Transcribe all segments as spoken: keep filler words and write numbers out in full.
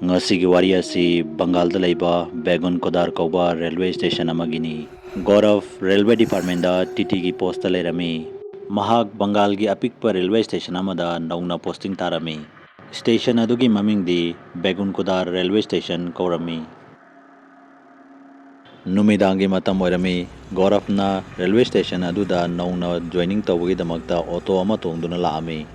ꯉꯁꯤꯒꯤ ꯋꯥꯔꯤ ꯑꯁꯤ ꯕꯪꯒꯥꯜꯗ ꯂꯩꯕ ꯕꯦꯒꯨꯟ ꯀꯣꯗꯥꯔ ꯀꯧꯕ ꯔꯦꯜꯋꯦ ꯁ꯭ꯇꯦꯁꯟ ꯑꯃꯒꯤꯅꯤ꯫ ꯒꯧꯔꯕ ꯔꯦꯜꯋꯦ ꯗꯤꯄꯥꯔꯠꯃꯦꯟꯗ ꯇꯤꯇꯤꯒꯤ ꯄꯣꯁꯇ ꯂꯩꯔꯝꯃꯤ꯫ ꯃꯍꯥꯛ ꯕꯪꯒꯥꯜꯒꯤ ꯑꯄꯤꯛꯄ ꯔꯦꯜꯋꯦ ꯁ꯭ꯇꯦꯁꯟ ꯑꯃꯗ ꯅꯧꯅ ꯄꯣꯁꯇꯤꯡ ꯇꯥꯔꯝꯃꯤ꯫ ꯁ꯭ꯇꯦꯁꯟ ꯑꯗꯨꯒꯤ ꯃꯃꯤꯡꯗꯤ ꯕꯦꯒꯨꯟ ꯀꯣꯗꯥꯔ ꯔꯦꯜꯋꯦ ꯁ꯭ꯇꯦꯁꯟ ꯀꯧꯔꯝꯃꯤ꯫ ꯅꯨꯃꯤꯗꯥꯡꯒꯤ ꯃꯇꯝ ꯑꯣꯏꯔꯝꯃꯤ꯫ ꯒꯧꯔꯕꯅ ꯔꯦꯜꯋꯦ ꯁ꯭ꯇꯦꯁꯟ ꯑꯗꯨꯗ ꯅꯧꯅ ꯖꯣꯏꯅꯤꯡ ꯇꯧꯕꯒꯤꯗꯃꯛꯇ ꯑꯣꯇꯣ ꯑꯃ ꯇꯣꯡꯗꯨꯅ ꯂꯥꯛꯑꯝꯃꯤ꯫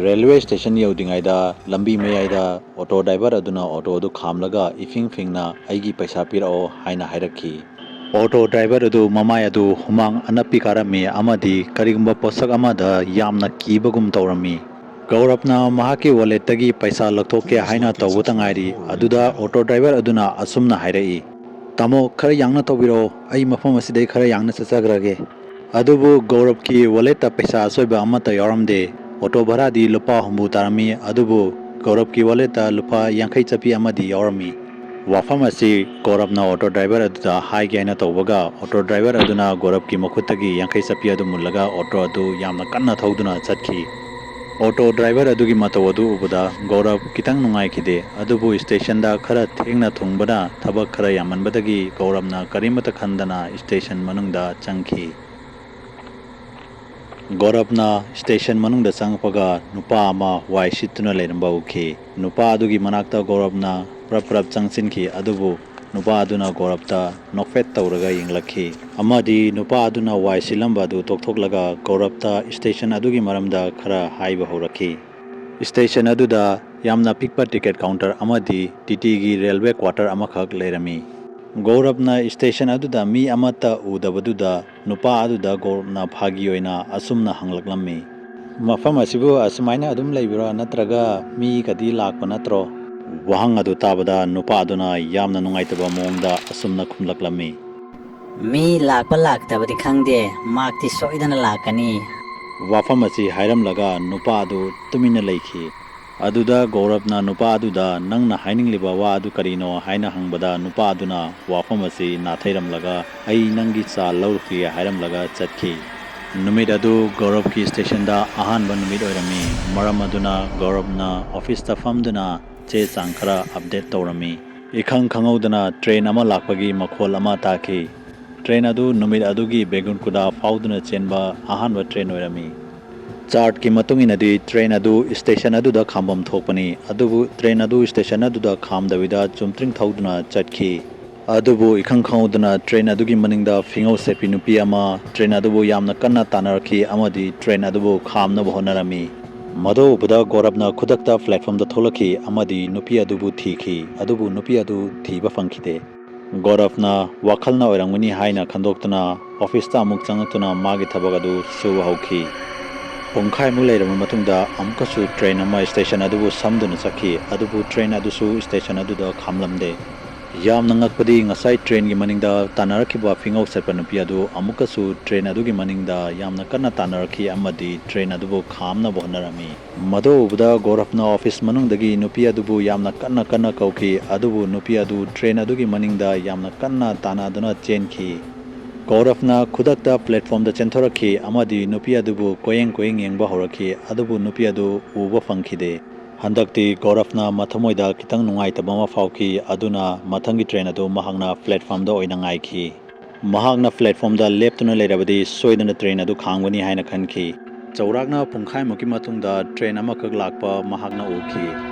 ꯔꯦꯜꯋꯦ ꯁ꯭ꯇꯦꯁꯟ ꯌꯧꯗ꯭ꯔꯤꯉꯩꯗ ꯂꯝꯕꯤ ꯃꯌꯥꯏꯗ ꯑꯣꯇꯣ ꯗ꯭ꯔꯥꯏꯚꯔ ꯑꯗꯨꯅ ꯑꯣꯇꯣ ꯑꯗꯨ ꯈꯥꯝꯂꯒ ꯏꯐꯤꯡ ꯐꯤꯡꯅ "ꯑꯩꯒꯤ ꯄꯩꯁꯥ ꯄꯤꯔꯛꯑꯣ" ꯍꯥꯏꯅ ꯍꯥꯏꯔꯛꯈꯤ꯫ ꯑꯣꯇꯣ ꯗ꯭ꯔꯥꯏꯚꯔ ꯑꯗꯨ ꯃꯃꯥꯏ ꯑꯗꯨ ꯍꯨꯃꯥꯡ ꯑꯅꯞꯄꯤ ꯀꯥꯔꯝꯃꯤ ꯑꯃꯗꯤ ꯀꯔꯤꯒꯨꯝꯕ ꯄꯣꯠꯁꯛ ꯑꯃꯗ ꯌꯥꯝꯅ ꯀꯤꯕꯒꯨꯝ ꯇꯧꯔꯝꯃꯤ꯫ ꯒꯧꯔꯕꯅ ꯃꯍꯥꯛꯀꯤ ꯋꯥꯂꯦꯠꯇꯒꯤ ꯄꯩꯁꯥ ꯂꯧꯊꯣꯛꯀꯦ ꯍꯥꯏꯅ ꯇꯧꯕꯇ ꯉꯥꯏꯔꯤ, ꯑꯗꯨꯗ ꯑꯣꯇꯣ ꯗ꯭ꯔꯥꯏꯚꯔ ꯑꯗꯨꯅ ꯑꯁꯨꯝꯅ ꯍꯥꯏꯔꯛꯏ, "ꯇꯥꯃꯣ, ꯈꯔ ꯌꯥꯡꯅ ꯊꯧꯕꯤꯔꯛꯑꯣ, ꯑꯩ ꯃꯐꯝ ꯑꯁꯤꯗꯩ ꯈꯔ ꯌꯥꯡꯅ ꯆꯠꯆꯈ꯭ꯔꯒꯦ"꯫ ꯑꯗꯨꯕꯨ ꯒꯧꯔꯕꯀꯤ ꯋꯥꯂꯦꯠꯇ ꯄꯩꯁꯥ ꯑꯁꯣꯏꯕ ꯑꯃꯠꯇ ꯌꯥꯎꯔꯝꯗꯦ꯫ ꯑꯣꯇꯣ ꯚꯔꯥꯗꯤ ꯂꯨꯄꯥ ꯍꯨꯝꯐꯨ ꯇꯥꯔꯝꯃꯤ, ꯑꯗꯨꯕꯨ ꯒꯧꯔꯕꯀꯤ ꯋꯥꯂꯦꯠꯇ ꯂꯨꯄꯥ ꯌꯥꯡꯈꯩ ꯆꯠꯄꯤ ꯑꯃꯗꯤ ꯌꯥꯎꯔꯝꯃꯤ꯫ ꯋꯥꯐꯝ ꯑꯁꯤ ꯒꯧꯔꯕꯅ ꯑꯣꯇꯣ ꯗ꯭ꯔꯥꯏꯚꯔ ꯑꯗꯨꯗ ꯍꯥꯏꯒꯦ ꯍꯥꯏꯅ ꯇꯧꯕꯒ, ꯑꯣꯇꯣ ꯗ꯭ꯔꯥꯏꯚꯔ ꯑꯗꯨꯅ ꯒꯧꯔꯕꯀꯤ ꯃꯈꯨꯠꯇꯒꯤ ꯌꯥꯡꯈꯩ ꯆꯠꯄꯤ ꯑꯗꯨ ꯃꯨꯜꯂꯒ ꯑꯣꯇꯣ ꯑꯗꯨ ꯌꯥꯝꯅ ꯀꯟꯅ ꯊꯧꯗꯨꯅ ꯆꯠꯈꯤ꯫ ꯑꯣꯇꯣ ꯗ꯭ꯔꯥꯏꯚꯔ ꯑꯗꯨꯒꯤ ꯃꯇꯧ ꯑꯗꯨ ꯎꯕꯗ ꯒꯧꯔꯕ ꯈꯤꯇꯪ ꯅꯨꯡꯉꯥꯏꯈꯤꯗꯦ, ꯑꯗꯨꯕꯨ ꯁ꯭ꯇꯦꯁꯟꯗ ꯈꯔ ꯊꯦꯡꯅ ꯊꯨꯡꯕꯅ ꯊꯕꯛ ꯈꯔ ꯌꯥꯝꯃꯟꯕꯗꯒꯤ ꯒꯧꯔꯕꯅ ꯀꯔꯤꯃꯠꯇ ꯈꯟꯗꯅ ꯁ꯭ꯇꯦꯁꯟ ꯃꯅꯨꯡꯗ ꯆꯪꯈꯤ꯫ ꯒꯧꯔꯕꯅ ꯁ꯭ꯇꯦꯁꯟ ꯃꯅꯨꯡꯗ ꯆꯪꯉꯛꯄꯒ ꯅꯨꯄꯥ ꯑꯃ ꯋꯥꯏ ꯁꯤꯠꯇꯨꯅ ꯂꯩꯔꯝꯕ ꯎꯈꯤ꯫ ꯅꯨꯄꯥ ꯑꯗꯨꯒꯤ ꯃꯅꯥꯛꯇ ꯒꯧꯔꯕꯅ ꯄ꯭ꯔꯞ ꯄ꯭ꯔꯞ ꯆꯪꯁꯤꯟꯈꯤ, ꯑꯗꯨꯕꯨ ꯅꯨꯄꯥ ꯑꯗꯨꯅ ꯒꯧꯔꯕꯇ ꯅꯣꯛꯐꯦꯠ ꯇꯧꯔꯒ ꯌꯦꯡꯂꯛꯈꯤ ꯑꯃꯗꯤ ꯅꯨꯄꯥ ꯑꯗꯨꯅ ꯋꯥꯏ ꯁꯤꯠꯂꯝꯕ ꯑꯗꯨ ꯇꯣꯛꯊꯣꯛꯂꯒ ꯒꯧꯔꯕꯇ ꯁ꯭ꯇꯦꯁꯟ ꯑꯗꯨꯒꯤ ꯃꯔꯝꯗ ꯈꯔ ꯍꯥꯏꯕ ꯍꯧꯔꯛꯈꯤ꯫ ꯁ꯭ꯇꯦꯁꯟ ꯑꯗꯨꯗ ꯌꯥꯝꯅ ꯄꯤꯛꯄ ꯇꯤꯀꯦꯠ ꯀꯥꯎꯟꯇꯔ ꯑꯃꯗꯤ ꯇꯤꯇꯤꯒꯤ ꯔꯦꯜꯋꯦ ꯀ꯭ꯋꯥꯇꯔ ꯑꯃꯈꯛ ꯂꯩꯔꯝꯃꯤ꯫ ꯒꯧꯔꯕꯅ ꯁ꯭ꯇꯦꯁꯟ ꯑꯗꯨꯗ ꯃꯤ ꯑꯃꯠꯇ ꯎꯗꯕꯗꯨꯗ ꯅꯨꯄꯥ ꯑꯗꯨꯗ ꯒꯧꯔꯕꯅ ꯐꯥꯒꯤ ꯑꯣꯏꯅ ꯑꯁꯨꯝꯅ ꯍꯪꯂꯛꯂꯝꯃꯤ, "ꯃꯐꯝ ꯑꯁꯤꯕꯨ ꯑꯁꯨꯃꯥꯏꯅ ꯑꯗꯨꯝ ꯂꯩꯕ꯭ꯔꯥ, ꯅꯠꯇ꯭ꯔꯒ ꯃꯤꯒꯗꯤ ꯂꯥꯛꯄ ꯅꯠꯇ꯭ꯔꯣ?" ꯋꯥꯍꯪ ꯑꯗꯨ ꯇꯥꯕꯗ ꯅꯨꯄꯥ ꯑꯗꯨꯅ ꯌꯥꯝꯅ ꯅꯨꯡꯉꯥꯏꯇꯕ ꯃꯑꯣꯡꯗ ꯑꯁꯨꯝꯅ ꯈꯨꯝꯂꯛꯂꯝꯃꯤ, "ꯃꯤ ꯂꯥꯛꯄ ꯂꯥꯛꯇꯕꯗꯤ ꯈꯪꯗꯦ, ꯃꯍꯥꯛꯇꯤ ꯁꯣꯏꯗꯅ ꯂꯥꯛꯀꯅꯤ"꯫ ꯋꯥꯐꯝ ꯑꯁꯤ ꯍꯥꯏꯔꯝꯂꯒ ꯅꯨꯄꯥ ꯑꯗꯨ ꯇꯨꯃꯤꯟꯅ ꯂꯩꯈꯤ꯫ ꯑꯗꯨꯗ ꯒꯧꯔꯕꯅ ꯅꯨꯄꯥ ꯑꯗꯨꯗ, "ꯅꯪꯅ ꯍꯥꯏꯅꯤꯡꯂꯤꯕ ꯋꯥ ꯑꯗꯨ ꯀꯔꯤꯅꯣ?" ꯍꯥꯏꯅ ꯍꯪꯕꯗ, ꯅꯨꯄꯥ ꯑꯗꯨꯅ ꯋꯥꯐꯝ ꯑꯁꯤ ꯅꯥꯊꯩꯔꯝꯂꯒ, "ꯑꯩ ꯅꯪꯒꯤ ꯆꯥ ꯂꯧꯔꯨꯈꯤꯒꯦ" ꯍꯥꯏꯔꯝꯂꯒ ꯆꯠꯈꯤ꯫ ꯅꯨꯃꯤꯠ ꯑꯗꯨ ꯒꯧꯔꯕꯀꯤ ꯁ꯭ꯇꯦꯁꯟꯗ ꯑꯍꯥꯟꯕ ꯅꯨꯃꯤꯠ ꯑꯣꯏꯔꯝꯃꯤ꯫ ꯃꯔꯝ ꯑꯗꯨꯅ ꯒꯧꯔꯕꯅ ꯑꯣꯐꯤꯁꯇ ꯐꯝꯗꯨꯅ ꯆꯦ ꯆꯥꯡ ꯈꯔ ꯑꯞꯗꯦꯠ ꯇꯧꯔꯝꯃꯤ꯫ ꯏꯈꯪ ꯈꯪꯍꯧꯗꯅ ꯇ꯭ꯔꯦꯟ ꯑꯃ ꯂꯥꯛꯄꯒꯤ ꯃꯈꯣꯜ ꯑꯃ ꯇꯥꯈꯤ꯫ ꯇ꯭ꯔꯦꯟ ꯑꯗꯨ ꯅꯨꯃꯤꯠ ꯑꯗꯨꯒꯤ ꯕꯦꯒꯨꯟꯀꯨꯗꯥ ꯐꯥꯎꯗꯨꯅ ꯆꯦꯟꯕ ꯑꯍꯥꯟꯕ ꯇ꯭ꯔꯦꯟ ꯑꯣꯏꯔꯝꯃꯤ꯫ ꯆꯥꯔꯠꯀꯤ ꯃꯇꯨꯡ ꯏꯟꯅꯗꯤ ꯇ꯭ꯔꯦꯟ ꯑꯗꯨ ꯁ꯭ꯇꯦꯁꯟ ꯑꯗꯨꯗ ꯈꯥꯝꯐꯝ ꯊꯣꯛꯄꯅꯤ, ꯑꯗꯨꯕꯨ ꯇ꯭ꯔꯦꯟ ꯑꯗꯨ ꯁ꯭ꯇꯦꯁꯟ ꯑꯗꯨꯗ ꯈꯥꯝꯗꯕꯤꯗ ꯆꯨꯝꯇ꯭ꯔꯤꯡ ꯊꯧꯗꯨꯅ ꯆꯠꯈꯤ꯫ ꯑꯗꯨꯕꯨ ꯏꯈꯪ ꯈꯪꯍꯧꯗꯅ ꯇ꯭ꯔꯦꯟ ꯑꯗꯨꯒꯤ ꯃꯅꯤꯡꯗ ꯐꯤꯉꯧ ꯁꯦꯠꯄꯤ ꯅꯨꯄꯤ ꯑꯃ ꯇ꯭ꯔꯦꯟ ꯑꯗꯨꯕꯨ ꯌꯥꯝꯅ ꯀꯟꯅ ꯇꯥꯟꯅꯔꯛꯈꯤ ꯑꯃꯗꯤ ꯇ꯭ꯔꯦꯟ ꯑꯗꯨꯕꯨ ꯈꯥꯝꯅꯕ ꯍꯣꯠꯅꯔꯝꯃꯤ꯫ ꯃꯗꯨ ꯎꯕꯗ ꯒꯧꯔꯕꯅ ꯈꯨꯗꯛꯇ ꯄ꯭ꯂꯦꯠꯐꯣꯝꯗ ꯊꯣꯛꯂꯛꯈꯤ ꯑꯃꯗꯤ ꯅꯨꯄꯤ ꯑꯗꯨꯕꯨ ꯊꯤꯈꯤ, ꯑꯗꯨꯕꯨ ꯅꯨꯄꯤ ꯑꯗꯨ ꯊꯤꯕ ꯐꯪꯈꯤꯗꯦ꯫ ꯒꯧꯔꯕꯅ ꯋꯥꯈꯜꯅ ꯑꯣꯏꯔꯝꯒꯅꯤ ꯍꯥꯏꯅ ꯈꯟꯗꯣꯛꯇꯨꯅ ꯑꯣꯐꯤꯁꯇ ꯑꯃꯨꯛ ꯆꯪꯂꯛꯇꯨꯅ ꯃꯥꯒꯤ ꯊꯕꯛ ꯑꯗꯨ ꯁꯨꯕ ꯍꯧꯈꯤ꯫ ꯄꯨꯡꯈꯥꯏꯃꯨꯛ ꯂꯩꯔꯕ ꯃꯇꯨꯡꯗ ꯑꯃꯨꯛꯀꯁꯨ ꯇ꯭ꯔꯦꯟ ꯑꯃ ꯁ꯭ꯇꯦꯁꯟ ꯑꯗꯨꯕꯨ ꯁꯝꯗꯨꯅ ꯆꯠꯈꯤ, ꯑꯗꯨꯕꯨ ꯇ꯭ꯔꯦꯟ ꯑꯗꯨꯁꯨ ꯁ꯭ꯇꯦꯁꯟ ꯑꯗꯨꯗ ꯈꯥꯝꯂꯝꯗꯦ꯫ ꯌꯥꯝꯅ ꯉꯛꯄꯗꯤ ꯉꯁꯥꯏ ꯇ꯭ꯔꯦꯟꯒꯤ ꯃꯅꯤꯡꯗ ꯇꯥꯟꯅꯔꯛꯈꯤꯕ ꯐꯤꯉꯧ ꯁꯦꯠꯄ ꯅꯨꯄꯤ ꯑꯗꯨ ꯑꯃꯨꯛꯀꯁꯨ ꯇ꯭ꯔꯦꯟ ꯑꯗꯨꯒꯤ ꯃꯅꯤꯡꯗ ꯌꯥꯝꯅ ꯀꯟꯅ ꯇꯥꯟꯅꯔꯛꯈꯤ ꯑꯃꯗꯤ ꯇ꯭ꯔꯦꯟ ꯑꯗꯨꯕꯨ ꯈꯥꯝꯅꯕ ꯍꯣꯠꯅꯔꯝꯃꯤ꯫ ꯃꯗꯨ ꯎꯕꯗ ꯒꯧꯔꯕꯅ ꯑꯣꯐꯤꯁ ꯃꯅꯨꯡꯗꯒꯤ ꯅꯨꯄꯤ ꯑꯗꯨꯕꯨ ꯌꯥꯝꯅ ꯀꯟꯅ ꯀꯟꯅ ꯀꯧꯈꯤ, ꯑꯗꯨꯕꯨ ꯅꯨꯄꯤ ꯑꯗꯨ ꯇ꯭ꯔꯦꯟ ꯑꯗꯨꯒꯤ ꯃꯅꯤꯡꯗ ꯌꯥꯝꯅ ꯀꯟꯅ ꯇꯥꯟꯅꯗꯨꯅ ꯆꯦꯟꯈꯤ꯫ ꯒꯧꯔꯕꯅ ꯈꯨꯗꯛꯇ ꯄ꯭ꯂꯦꯠꯐꯣꯝꯗ ꯆꯦꯟꯊꯣꯔꯛꯈꯤ ꯑꯃꯗꯤ ꯅꯨꯄꯤ ꯑꯗꯨꯕꯨ ꯀꯣꯌꯦꯡ ꯀꯣꯌꯦꯡ ꯌꯦꯡꯕ ꯍꯧꯔꯛꯈꯤ, ꯑꯗꯨꯕꯨ ꯅꯨꯄꯤ ꯑꯗꯨ ꯎꯕ ꯐꯪꯈꯤꯗꯦ꯫ ꯍꯟꯗꯛꯇꯤ ꯒꯧꯔꯕꯅ ꯃꯊꯃꯣꯏꯗ ꯈꯤꯇꯪ ꯅꯨꯡꯉꯥꯏꯇꯕ ꯑꯃ ꯐꯥꯎꯈꯤ, ꯑꯗꯨꯅ ꯃꯊꯪꯒꯤ ꯇ꯭ꯔꯦꯟ ꯑꯗꯨ ꯃꯍꯥꯛꯅ ꯄ꯭ꯂꯦꯠꯐꯣꯝꯗ ꯑꯣꯏꯅ ꯉꯥꯏꯈꯤ꯫ ꯃꯍꯥꯛꯅ ꯄ꯭ꯂꯦꯠꯐꯣꯝꯗ ꯂꯦꯞꯇꯨꯅ ꯂꯩꯔꯕꯗꯤ ꯁꯣꯏꯗꯅ ꯇ꯭ꯔꯦꯟ ꯑꯗꯨ ꯈꯥꯝꯒꯅꯤ ꯍꯥꯏꯅ ꯈꯟꯈꯤ꯫ ꯆꯥꯎꯔꯥꯛꯅ ꯄꯨꯡꯈꯥꯏꯃꯨꯛꯀꯤ ꯃꯇꯨꯡꯗ ꯇ꯭ꯔꯦꯟ ꯑꯃꯈꯛ ꯂꯥꯛꯄ ꯃꯍꯥꯛꯅ ꯎꯈꯤ꯫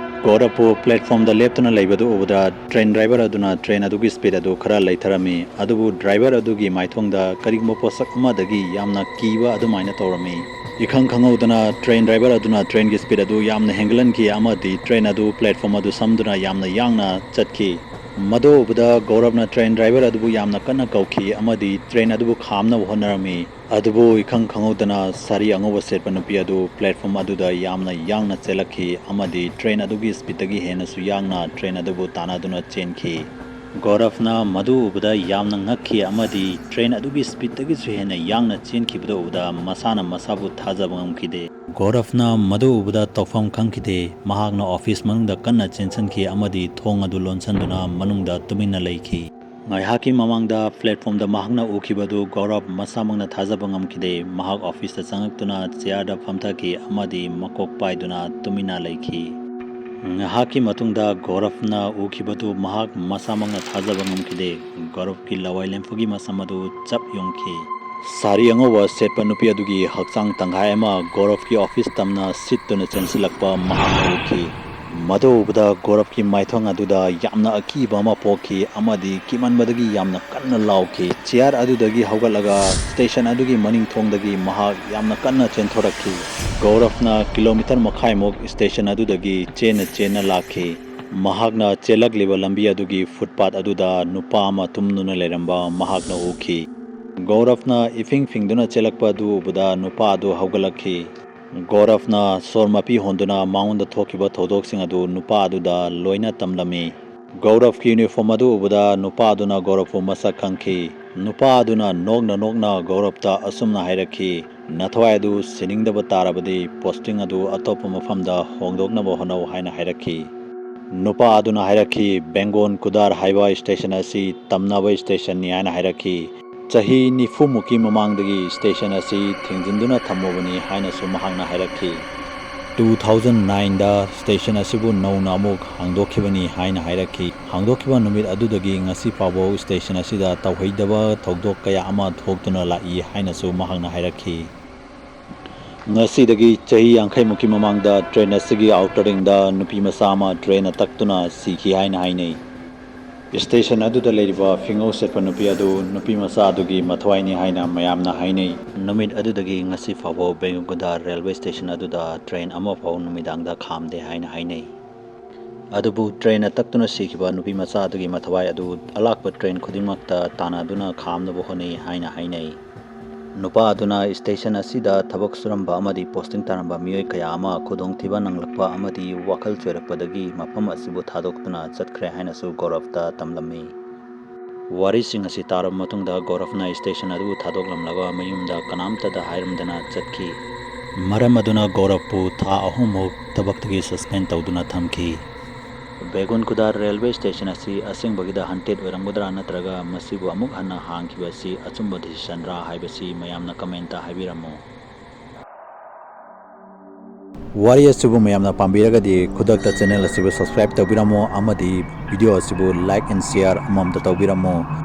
ꯒꯧꯔꯕꯄꯨ ꯄ꯭ꯂꯦꯠꯐꯣꯝꯗ ꯂꯦꯞꯇꯨꯅ ꯂꯩꯕꯗꯨ ꯎꯕꯗ ꯇ꯭ꯔꯦꯟ ꯗ꯭ꯔꯥꯏꯚꯔ ꯑꯗꯨꯅ ꯇ꯭ꯔꯦꯟ ꯑꯗꯨꯒꯤ ꯁ꯭ꯄꯤꯗ ꯑꯗꯨ ꯈꯔ ꯂꯩꯊꯔꯝꯃꯤ, ꯑꯗꯨꯕꯨ ꯗ꯭ꯔꯥꯏꯚꯔ ꯑꯗꯨꯒꯤ ꯃꯥꯏꯊꯣꯡꯗ ꯀꯔꯤꯒꯨꯝꯕ ꯄꯣꯠꯁꯛ ꯑꯃꯗꯒꯤ ꯌꯥꯝꯅ ꯀꯤꯕ ꯑꯗꯨꯃꯥꯏꯅ ꯇꯧꯔꯝꯃꯤ꯫ ꯏꯈꯪ ꯈꯪꯍꯧꯗꯅ ꯇ꯭ꯔꯦꯟ ꯗ꯭ꯔꯥꯏꯚꯔ ꯑꯗꯨꯅ ꯇ꯭ꯔꯦꯟꯒꯤ ꯁ꯭ꯄꯤꯗ ꯑꯗꯨ ꯌꯥꯝꯅ ꯍꯦꯟꯒꯠꯍꯟꯈꯤ ꯑꯃꯗꯤ ꯇ꯭ꯔꯦꯟ ꯑꯗꯨ ꯄ꯭ꯂꯦꯠꯐꯣꯝ ꯑꯗꯨ ꯁꯝꯗꯨꯅ ꯌꯥꯝꯅ ꯌꯥꯡꯅ ꯆꯠꯈꯤ꯫ ꯃꯗꯨ ꯎꯕꯗ ꯒꯧꯔꯕꯅ ꯇ꯭ꯔꯦꯟ ꯗ꯭ꯔꯥꯏꯚꯔ ꯑꯗꯨꯕꯨ ꯌꯥꯝꯅ ꯀꯟꯅ ꯀꯧꯈꯤ ꯑꯃꯗꯤ ꯇ꯭ꯔꯦꯟ ꯑꯗꯨꯕꯨ ꯈꯥꯝꯅꯕ ꯍꯣꯠꯅꯔꯝꯃꯤ꯫ ꯑꯗꯨꯕꯨ ꯏꯈꯪ ꯈꯪꯍꯧꯗꯅ ꯁꯥꯔꯤ ꯑꯉꯧꯕ ꯁꯦꯠꯄ ꯅꯨꯄꯤ ꯑꯗꯨ ꯄ꯭ꯂꯦꯠꯐꯣꯝ ꯑꯗꯨꯗ ꯌꯥꯝꯅ ꯌꯥꯡꯅ ꯆꯦꯜꯂꯛꯈꯤ ꯑꯃꯗꯤ ꯇ꯭ꯔꯦꯟ ꯑꯗꯨꯒꯤ ꯁ꯭ꯄꯤꯗꯇꯒꯤ ꯍꯦꯟꯅꯁꯨ ꯌꯥꯡꯅ ꯇ꯭ꯔꯦꯟ ꯑꯗꯨꯕꯨ ꯇꯥꯟꯅꯗꯨꯅ ꯆꯦꯟꯈꯤ꯫ ꯒꯧꯔꯕꯅ ꯃꯗꯨ ꯎꯕꯗ ꯌꯥꯝꯅ ꯉꯛꯈꯤ ꯑꯃꯗꯤ ꯇ꯭ꯔꯦꯟ ꯑꯗꯨꯒꯤ ꯁ꯭ꯄꯤꯗꯇꯒꯤꯁꯨ ꯍꯦꯟꯅ ꯌꯥꯡꯅ ꯆꯦꯟꯈꯤꯕꯗꯨ ꯎꯕꯗ ꯃꯁꯥꯅ ꯃꯁꯥꯕꯨ ꯊꯥꯖꯕ ꯉꯝꯈꯤꯗꯦ꯫ ꯒꯧꯔꯕꯅ ꯃꯗꯨ ꯎꯕꯗ ꯇꯧꯐꯝ ꯈꯪꯈꯤꯗꯦ꯫ ꯃꯍꯥꯛꯅ ꯑꯣꯐꯤꯁ ꯃꯅꯨꯡꯗ ꯀꯟꯅ ꯆꯦꯟꯁꯤꯟꯈꯤ ꯑꯃꯗꯤ ꯊꯣꯡ ꯑꯗꯨ ꯂꯣꯟꯁꯤꯟꯗꯨꯅ ꯃꯅꯨꯡꯗ ꯇꯨꯃꯤꯟꯅ ꯂꯩꯈꯤ꯫ ꯉꯥꯏꯍꯥꯛꯀꯤ ꯃꯃꯥꯡꯗ ꯄ꯭ꯂꯦꯠꯐꯣꯝꯗ ꯃꯍꯥꯛꯅ ꯎꯈꯤꯕꯗꯨ ꯒꯧꯔꯕ ꯃꯁꯥꯃꯛꯅ ꯊꯥꯖꯕ ꯉꯝꯈꯤꯗꯦ꯫ ꯃꯍꯥꯛ ꯑꯣꯐꯤꯁꯇ ꯆꯪꯂꯛꯇꯨꯅ ꯆꯤꯌꯥꯔꯗ ꯐꯝꯊꯈꯤ ꯑꯃꯗꯤ ꯃꯀꯣꯛ ꯄꯥꯏꯗꯨꯅ ꯇꯨꯃꯤꯟꯅ ꯂꯩꯈꯤ꯫ ꯉꯥꯏꯍꯥꯛꯀꯤ ꯃꯇꯨꯡꯗ ꯒꯧꯔꯕꯅ ꯎꯈꯤꯕꯗꯨ ꯃꯍꯥꯛ ꯃꯁꯥꯃꯛꯅ ꯊꯥꯖꯕ ꯉꯝꯈꯤꯗꯦ꯫ ꯒꯧꯔꯕꯀꯤ ꯂꯋꯥꯏ ꯂꯦꯝꯐꯨꯒꯤ ꯃꯁꯝ ꯑꯗꯨ ꯆꯞ ꯌꯨꯡꯈꯤ꯫ ꯁꯥꯔꯤ ꯑꯉꯧꯕ ꯁꯦꯠꯄ ꯅꯨꯄꯤ ꯑꯗꯨꯒꯤ ꯍꯛꯆꯥꯡ ꯇꯪꯈꯥꯏ ꯑꯃ ꯒꯧꯔꯕꯀꯤ ꯑꯣꯐꯤꯁ ꯇꯝꯅ ꯁꯤꯠꯇꯨꯅ ꯆꯦꯟꯁꯤꯜꯂꯛꯄ ꯃꯍꯥꯛꯅ ꯎꯈꯤ꯫ ꯃꯗꯨ ꯎꯕꯗ ꯒꯧꯔꯕꯀꯤ ꯃꯥꯏꯊꯣꯡ ꯑꯗꯨꯗ ꯌꯥꯝꯅ ꯑꯀꯤꯕ ꯑꯃ ꯄꯣꯛꯈꯤ ꯑꯃꯗꯤ ꯀꯤꯃꯟꯕꯗꯒꯤ ꯌꯥꯝꯅ ꯀꯟꯅ ꯂꯥꯎꯈꯤ꯫ ꯆꯤꯌꯥꯔ ꯑꯗꯨꯗꯒꯤ ꯍꯧꯒꯠꯂꯒ ꯁ꯭ꯇꯦꯁꯟ ꯑꯗꯨꯒꯤ ꯃꯅꯤꯡ ꯊꯣꯡꯗꯒꯤ ꯃꯍꯥꯛ ꯌꯥꯝꯅ ꯀꯟꯅ ꯆꯦꯟꯊꯣꯔꯛꯈꯤ꯫ ꯒꯧꯔꯕꯅ ꯀꯤꯂꯣꯃꯤꯇꯔ ꯃꯈꯥꯏꯃꯨꯛ ꯁ꯭ꯇꯦꯁꯟ ꯑꯗꯨꯗꯒꯤ ꯆꯦꯟꯅ ꯆꯦꯟꯅ ꯂꯥꯛꯈꯤ꯫ ꯃꯍꯥꯛꯅ ꯆꯦꯜꯂꯛꯂꯤꯕ ꯂꯝꯕꯤ ꯑꯗꯨꯒꯤ ꯐꯨꯠꯄꯥꯠ ꯑꯗꯨꯗ ꯅꯨꯄꯥ ꯑꯃ ꯇꯨꯝꯗꯨꯅ ꯂꯩꯔꯝꯕ ꯃꯍꯥꯛꯅ ꯎꯈꯤ꯫ ꯒꯧꯔꯕꯅ ꯏꯐꯤꯡ ꯐꯤꯡꯗꯨꯅ ꯆꯦꯜꯂꯛꯄ ꯑꯗꯨ ꯎꯕꯗ ꯅꯨꯄꯥ ꯑꯗꯨ ꯍꯧꯒꯠꯂꯛꯈꯤ꯫ ꯒꯧꯔꯕꯅ ꯁꯣꯔ ꯃꯄꯤ ꯍꯣꯟꯗꯨꯅ ꯃꯉꯣꯟꯗ ꯊꯣꯛꯈꯤꯕ ꯊꯧꯗꯣꯛꯁꯤꯡ ꯑꯗꯨ ꯅꯨꯄꯥ ꯑꯗꯨꯗ ꯂꯣꯏꯅ ꯇꯝꯂꯝꯃꯤ꯫ ꯒꯧꯔꯕꯀꯤ ꯌꯨꯅꯤꯐꯣꯔꯝ ꯑꯗꯨ ꯎꯕꯗ ꯅꯨꯄꯥ ꯑꯗꯨꯅ ꯒꯧꯔꯕꯄꯨ ꯃꯁꯛ ꯈꯪꯈꯤ꯫ ꯅꯨꯄꯥ ꯑꯗꯨꯅ ꯅꯣꯛꯅ ꯅꯣꯛꯅ ꯒꯧꯔꯕꯇ ꯑꯁꯨꯝꯅ ꯍꯥꯏꯔꯛꯈꯤ, "ꯅꯊꯋꯥꯏ ꯑꯗꯨ ꯁꯤꯅꯤꯡꯗꯕ ꯇꯥꯔꯕꯗꯤ ꯄꯣꯁꯇꯤꯡ ꯑꯗꯨ ꯑꯇꯣꯞꯄ ꯃꯐꯝꯗ ꯍꯣꯡꯗꯣꯛꯅꯕ ꯍꯣꯠꯅꯧ" ꯍꯥꯏꯅ ꯍꯥꯏꯔꯛꯈꯤ꯫ ꯅꯨꯄꯥ ꯑꯗꯨꯅ ꯍꯥꯏꯔꯛꯈꯤ, "ꯕꯦꯡꯒꯣꯟ ꯀꯨꯗꯥꯔ ꯍꯥꯏꯕ ꯁ꯭ꯇꯦꯁꯟ ꯑꯁꯤ ꯇꯝꯅꯕ ꯁ꯭ꯇꯦꯁꯟꯅꯤ" ꯍꯥꯏꯅ ꯍꯥꯏꯔꯛꯈꯤ꯫ "ꯆꯍꯤ ꯅꯤꯐꯨꯃꯨꯛꯀꯤ ꯃꯃꯥꯡꯗꯒꯤ ꯁ꯭ꯇꯦꯁꯟ ꯑꯁꯤ ꯊꯤꯡꯖꯤꯟꯗꯨꯅ ꯊꯝꯃꯕꯅꯤ" ꯍꯥꯏꯅꯁꯨ ꯃꯍꯥꯛꯅ ꯍꯥꯏꯔꯛꯈꯤ꯫ "ꯇꯨ ꯊꯥꯎꯖꯟ ꯅꯥꯏꯟꯗ ꯁ꯭ꯇꯦꯁꯟ ꯑꯁꯤꯕꯨ ꯅꯧꯅ ꯑꯃꯨꯛ ꯍꯥꯡꯗꯣꯛꯈꯤꯕꯅꯤ" ꯍꯥꯏꯅ ꯍꯥꯏꯔꯛꯈꯤ꯫ ꯍꯥꯡꯗꯣꯛꯈꯤꯕ ꯅꯨꯃꯤꯠ ꯑꯗꯨꯗꯒꯤ ꯉꯁꯤ ꯐꯥꯎꯕ ꯁ꯭ꯇꯦꯁꯟ ꯑꯁꯤꯗ ꯇꯧꯍꯩꯗꯕ ꯊꯧꯗꯣꯛ ꯀꯌꯥ ꯑꯃ ꯊꯣꯛꯇꯨꯅ ꯂꯥꯛꯏ ꯍꯥꯏꯅꯁꯨ ꯃꯍꯥꯛꯅ ꯍꯥꯏꯔꯛꯈꯤ꯫ ꯉꯁꯤꯗꯒꯤ ꯆꯍꯤ ꯌꯥꯡꯈꯩꯃꯨꯛꯀꯤ ꯃꯃꯥꯡꯗ ꯇ꯭ꯔꯦꯟ ꯑꯁꯤꯒꯤ ꯑꯥꯎꯇꯔꯤꯡꯗ ꯅꯨꯄꯤ ꯃꯆꯥ ꯑꯃ ꯇ꯭ꯔꯦꯟꯅ ꯇꯛꯇꯨꯅ ꯁꯤꯈꯤ ꯍꯥꯏꯅ ꯍꯥꯏꯅꯩ꯫ ꯁ꯭ꯇꯦꯁꯟ ꯑꯗꯨꯗ ꯂꯩꯔꯤꯕ ꯐꯤꯉꯧ ꯁꯦꯠꯄ ꯅꯨꯄꯤ ꯑꯗꯨ ꯅꯨꯄꯤ ꯃꯆꯥ ꯑꯗꯨꯒꯤ ꯃꯊꯋꯥꯏꯅꯤ ꯍꯥꯏꯅ ꯃꯌꯥꯝꯅ ꯍꯥꯏꯅꯩ꯫ ꯅꯨꯃꯤꯠ ꯑꯗꯨꯗꯒꯤ ꯉꯁꯤ ꯐꯥꯎꯕ ꯕꯦꯡꯒꯨꯗꯥ ꯔꯦꯜꯋꯦ ꯁ꯭ꯇꯦꯁꯟ ꯑꯗꯨꯗ ꯇ꯭ꯔꯦꯟ ꯑꯃ ꯐꯥꯎ ꯅꯨꯃꯤꯗꯥꯡꯗ ꯈꯥꯝꯗꯦ ꯍꯥꯏꯅ ꯍꯥꯏꯅꯩ꯫ ꯑꯗꯨꯕꯨ ꯇ꯭ꯔꯦꯟꯅ ꯇꯛꯇꯨꯅ ꯁꯤꯈꯤꯕ ꯅꯨꯄꯤ ꯃꯆꯥ ꯑꯗꯨꯒꯤ ꯃꯊꯋꯥꯏ ꯑꯗꯨ ꯑꯂꯥꯛꯄ ꯇ꯭ꯔꯦꯟ ꯈꯨꯗꯤꯡꯃꯛꯇ ꯇꯥꯟꯅꯗꯨꯅ ꯈꯥꯝꯅꯕ ꯍꯣꯠꯅꯩ ꯍꯥꯏꯅ ꯍꯥꯏꯅꯩ꯫ ꯅꯨꯄꯥ ꯑꯗꯨꯅ ꯁ꯭ꯇꯦꯁꯟ ꯑꯁꯤꯗ ꯊꯕꯛ ꯁꯨꯔꯝꯕ ꯑꯃꯗꯤ ꯄꯣꯁꯇꯤꯡ ꯇꯥꯔꯝꯕ ꯃꯤꯑꯣꯏ ꯀꯌꯥ ꯑꯃ ꯈꯨꯗꯣꯡꯊꯤꯕ ꯅꯪꯂꯛꯄ ꯑꯃꯗꯤ ꯋꯥꯈꯜ ꯆꯣꯏꯔꯛꯄꯗꯒꯤ ꯃꯐꯝ ꯑꯁꯤꯕꯨ ꯊꯥꯗꯣꯛꯇꯨꯅ ꯆꯠꯈ꯭ꯔꯦ ꯍꯥꯏꯅꯁꯨ ꯒꯧꯔꯕꯇ ꯇꯝꯂꯝꯃꯤ꯫ ꯋꯥꯔꯤꯁꯤꯡ ꯑꯁꯤ ꯇꯥꯔꯕ ꯃꯇꯨꯡꯗ ꯒꯧꯔꯕꯅ ꯁ꯭ꯇꯦꯁꯟ ꯑꯗꯨꯕꯨ ꯊꯥꯗꯣꯛꯂꯝꯂꯒ ꯃꯌꯨꯝꯗ ꯀꯅꯥꯝꯇꯗ ꯍꯥꯏꯔꯝꯗꯅ ꯆꯠꯈꯤ꯫ ꯃꯔꯝ ꯑꯗꯨꯅ ꯒꯧꯔꯕꯄꯨ ꯊꯥ ꯑꯍꯨꯝꯃꯨꯛ ꯊꯕꯛꯇꯒꯤ ꯁꯁꯄꯦꯟ ꯇꯧꯗꯨꯅ ꯊꯝꯈꯤ꯫ ꯕꯦꯒꯨꯟ ꯀꯨꯗꯥꯔ ꯔꯦꯜꯋꯦ ꯁ꯭ꯇꯦꯁꯟ ꯑꯁꯤ ꯑꯁꯦꯡꯕꯒꯤꯗ ꯍꯟꯇꯦꯠ ꯑꯣꯏꯔꯝꯒꯗ꯭ꯔꯥ ꯅꯠꯇ꯭ꯔꯒ ꯃꯁꯤꯕꯨ ꯑꯃꯨꯛ ꯍꯟꯅ ꯍꯥꯡꯈꯤꯕ ꯑꯁꯤ ꯑꯆꯨꯝꯕ ꯗꯤꯁꯤꯁꯟꯔꯥ ꯍꯥꯏꯕꯁꯤ ꯃꯌꯥꯝꯅ ꯀꯃꯦꯟꯇ ꯍꯥꯏꯕꯤꯔꯝꯃꯨ꯫ ꯋꯥꯔꯤ ꯑꯁꯤꯕꯨ ꯃꯌꯥꯝꯅ ꯄꯥꯝꯕꯤꯔꯒꯗꯤ ꯈꯨꯗꯛꯇ channel ꯑꯁꯤꯕꯨ subscribe ꯇꯧꯕꯤꯔꯝꯃꯣ ꯑꯃꯗꯤ video ꯑꯁꯤꯕꯨ like and share ꯑꯃꯃꯝꯇ ꯇꯧꯕꯤꯔꯝꯃꯣ꯫